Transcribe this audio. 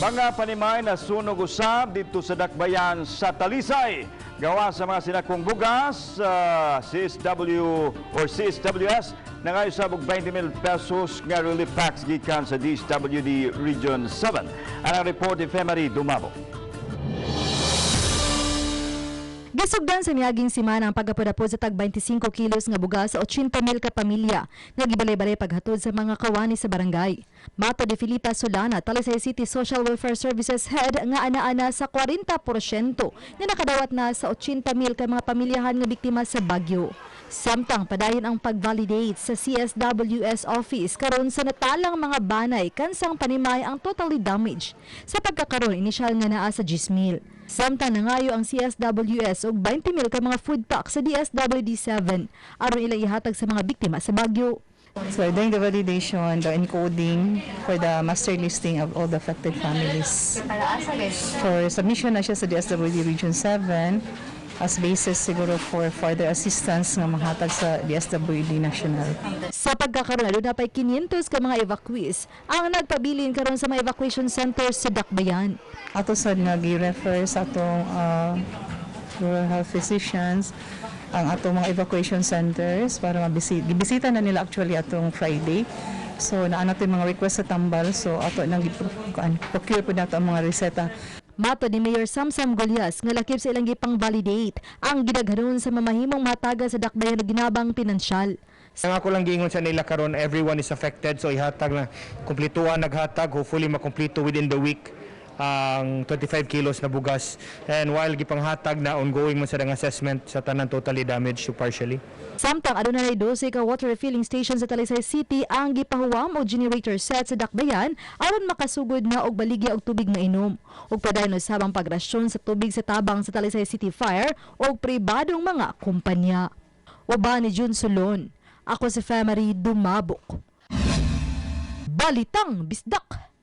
Mga panimay na sunog usab dito sa Dakbayan sa Talisay. Gawa sa mga sinakong bugas, CSW or CSWS nangayo usab og 20 mil pesos nga relief packs gikan sa DSWD Region 7. Ang report ni Femary Dumabo. Gisugdan sa miaging simana ang pagapod-apod sa tag 25 kilos nga bugas sa 80 mil ka pamilya nga gibalay-balay paghatod sa mga kawani sa barangay. Matod ni Filipa Solana, Talisay City Social Welfare Services Head, nga ana-ana sa 40% nga nakadawat na sa 80 mil ka mga pamilyahan nga biktima sa bagyo. Samtang padayon ang pag-validate sa CSWS office karon sa natalang mga banay kansang panimay ang totally damaged. Sa pagkakaroon, inisyal nga naa sa 10 mil. Samtang nangayo ang CSWS og 20 mil ka mga food pack sa DSWD 7 aron ilang ihatag sa mga biktima sa bagyo. So doing the validation, the encoding for the master listing of all the affected families. For submission na siya sa DSWD Region 7 as basis siguro for further assistance nga mahatag sa DSWD National. Sa pagkakaroon, aduna pay 500 ka mga evacuees ang nagpabilin karon sa mga evacuation centers sa Dakbayan. Ato sad nga gi-refer sa atong rural health physicians ang atong mga evacuation centers para mabisita. Gibisita na nila actually atong Friday. So naa na mga request sa tambal, so ato nang procure po nato ang mga reseta. Matod ni Mayor Samsam Golias nga lakip sa ilang gipang validate ang gidaghanon sa mamahimong mataga sa Dakbayan og ginabang pinansyal. Ang ako lang giingon sa nila karon, everyone is affected, so ihatag na, kumplituan naghatag, hopefully makumplito within the week ang 25 kilos na bugas, and while gipanghatag na, ongoing man sa ang assessment sa tanan totally damaged to partially. Samtang aduna nay 12 ka water refilling station sa Talisay City ang gipahuwam og generator set sa Dakbayan aron makasugod na og baligya og tubig mainom. Ug padayon usab ang pagrasyon sa tubig sa tabang sa Talisay City Fire og pribadong mga kumpanya. Uban ni June Solon. Ako si Femary Dumabok. Balitang Bisdak.